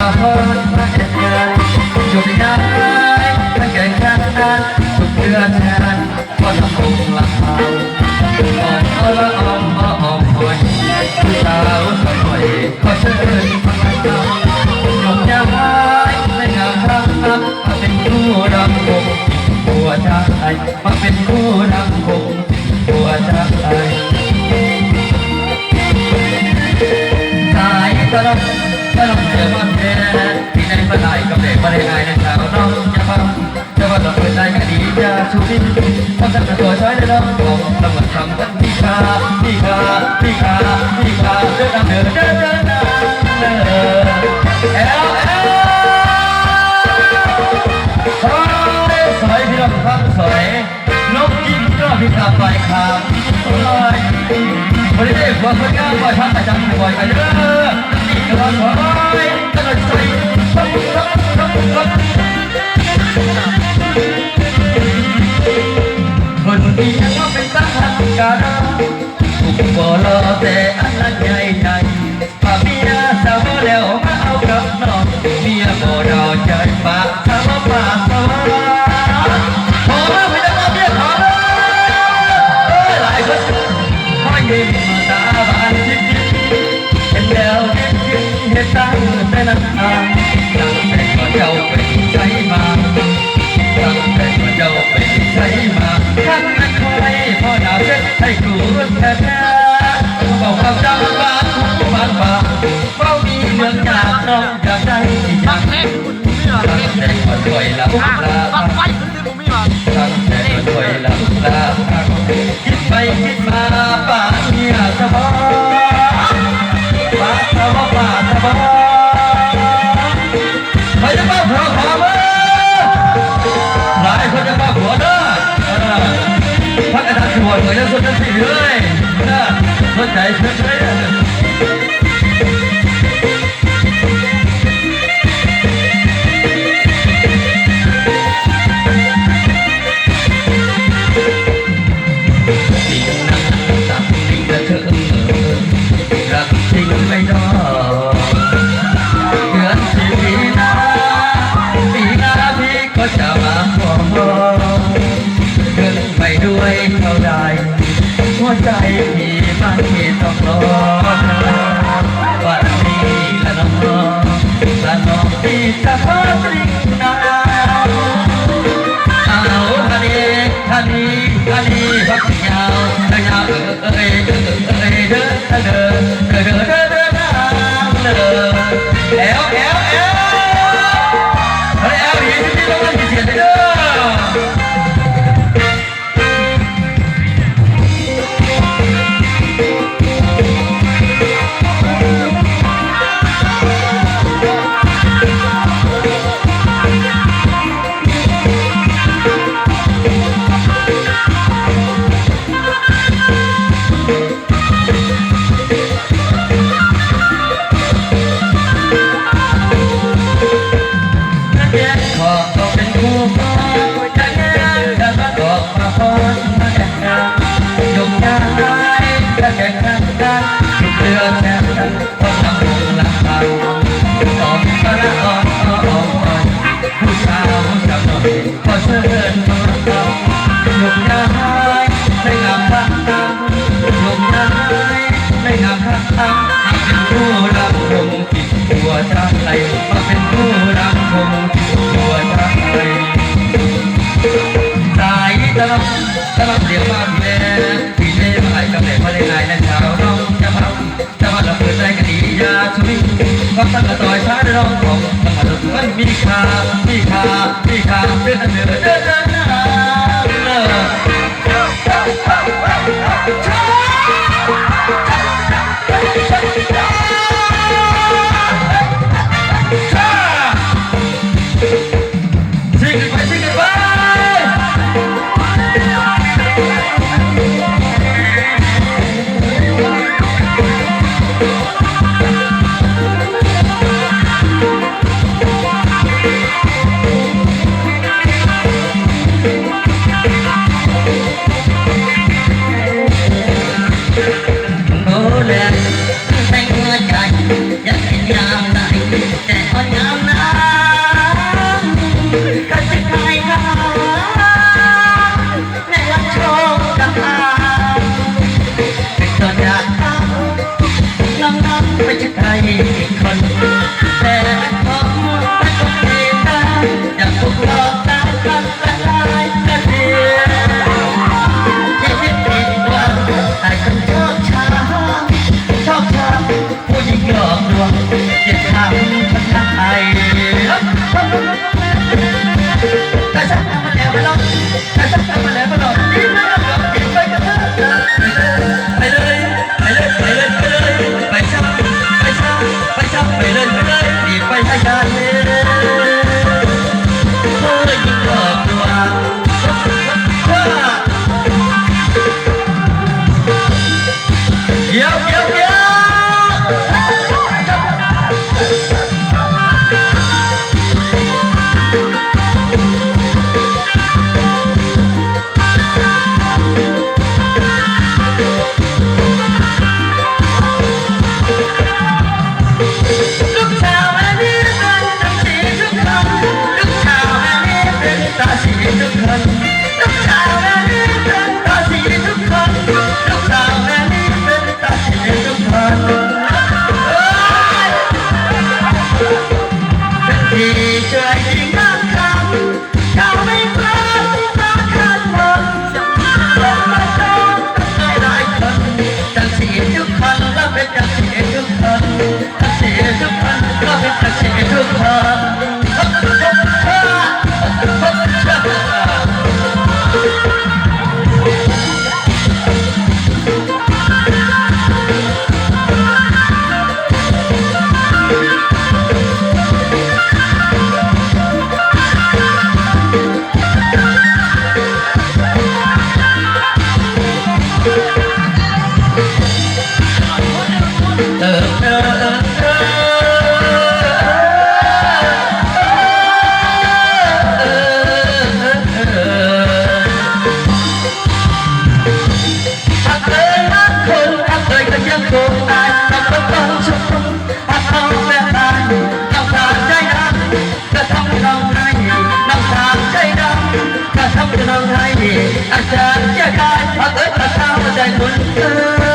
ພອນມາເຮັດງານ ຍົກຍ້າຍມາແກ່ງຂັນ ທຸກເທື່ອແທນ ບໍ່ລຳວົງລຳພາວ ອອມ ອອລະອອມ ອອມ ອອຍ ຜູ້ສາວສະຫງວຍ ຂໍເຊີນຟັງລຳ ຍົກຍ້າຍໃນງາມຄຳ ມາເປັນຄູ່ລຳວົງ ຫົວໃຈ ມາເປັນຄູ່ນຳວົງຫົວໃຈ. ສາຍຕະຫຼອດ ຕະຫຼອດເດີມາແທ້ ທີ່ໄດ້ມາຫຼາຍກໍແບບບໍ່ໄດ້ອາຍນະສາວນ້ອງ ຢ່າຟັງ ແຕ່ວ່າລຳເປີດໄດ້ກໍດີ ຢ່າຊູຊິ ພວກສັນກະຕົວຊາຍເດີນ້ອງ ຂອງຕຳຫຼວດທຳທັງທີ່ຂ້າ ທີ່ຂ້າ ທີ່ຂ້າ ທີ່ຂ້າ ເດີນນຳເດີ ເດີນ ເດີນນຳເດີ ແອວ ແອວ ຊອຍ ຊອຍ ພີ່ນ້ອງຟັງ ຊອຍ. ນົກກິນກໍພິກາໄປຂາງ ໂອ້ຍ ບໍ່ໄດ້ເດ້ ຜົວຄົນງາມ ບໍ່ທັນອາຈານ ບໍ່ໄດ້ເດີ ນີ້ກໍວ່າ ໂອ້ຍ ຕະຫຼອດໃສ່ ຄົນດີຍັງວ່າເປັນຕາຫັກກະດາ ຜູ້ບໍ່ຫຼໍ່ແຕ່ອັນລະໃຫຍ່ໃຫຍ່ ປະເມຍສາວບໍ່ແລ້ວມາເອົາກັບນ້ອງ ເມຍບໍ່ດາວໃຈປາກສາວປາກສາວ ຂໍເດີ ໃຜຈະມາເມຍຂໍເດີ ເອີ ຫຼາຍຄົນ ຮອຍຍິ້ມຕາບານຈິບໆ ເຫັນແລ້ວເຮັດກິນເຮັດຕັ້ງແຕ່ນານ ຕັ້ງແຕ່ກ່ອນເຈົ້າໄປໃສມາ ຕັ້ງແຕ່ກ່ອນເຈົ້າໄປໃສມາ ຄັນແມ່ນຂ້ອຍພໍດາວເຮັດໃຫ້ກູແທ້ໆ ເວົ້າຄວາມຈຳບາດຫູບາດປາກ ເວົ້າມີເລື່ອງຢາກນ້ອງຢາກໄດ້ອີ່ຫຍັງ ຕັ້ງແຕ່ກ່ອນຂ້ອຍລະອຸກລາ ບັ້ງໄຟຂຶ້ນຊິບໍ່ມີຫວາ ຕັ້ງແຕ່ກ່ອນຂ້ອຍລະອຸກລາ ຄິດໄປຄິດມາປາກເມຍສະບາ ປາກສະບາ ປາກສະບາ ໃຜຈະມາຜົວຂໍເບີ ຫຼາຍຄົນຈະມາຜົວເດີ ເອີ ພັກອາຈານສວນກໍຍັງສົດຈັງຊີ້ເລີຍ ເອີ ສົນໃຈເຊີນເລີຍ. ສິ່งนั้นสักสิ่งเถิด รักจริงไม่ดอก เดือนสิบมีนา ปีหน้าพี่ก็จะมาขอ เงินไม่ด้วยเท่าใด หัวใจพี่มันที่ต้องรอ วันนี้ละน้อง ละน้องพี่จะขอจริงนะ เอาฮันนี่ ฮันนี่ ฮันนี่ พักยาว ขยาว เอ้ย เอ้ย เอ้ย เด้อ เด้อ เด้อ เด้อ เด้อ เด้อนางเด้อ แอว แอว แอว เฮ้ย แอว ดี ที่นี่ต้องมาที่เสียงเด้อ ອາຈານເຈ້ຍກາຍ ພະເອີຍ ພະເຖົ້າໃຈບຸນເອີຍ.